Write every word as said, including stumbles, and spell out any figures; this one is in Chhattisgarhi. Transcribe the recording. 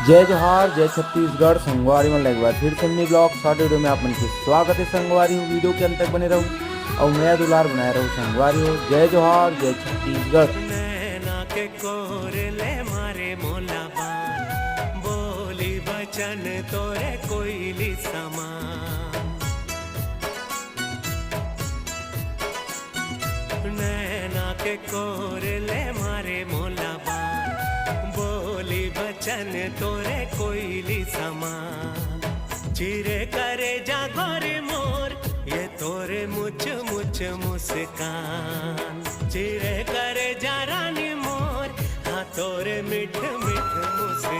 जय जोहार, जय छत्तीसगढ़। संगवारी मन, एक बार फिर से मिनी ब्लॉग शॉर्ट वीडियो में आप मन के स्वागत है। संगवारी हो, वीडियो के अंत तक बने रहो और मया दुलार बनाए रहो। संगवारी हो, जय जोहार, जय छत्तीसगढ़। नैना के कोर ले मारे मोला बान, बोली बचन तोरे कोयली समान। नैना के कोर ले मारे मोला बान, बोली बचन तोरे कोयली समान। चिरे करे जा गोरी मोर, ये तोरे मुछ मुछ मुस्कान। चिरे करे जा रानी मोर, हाँ तोरे मिठ मिठ मुस्कान।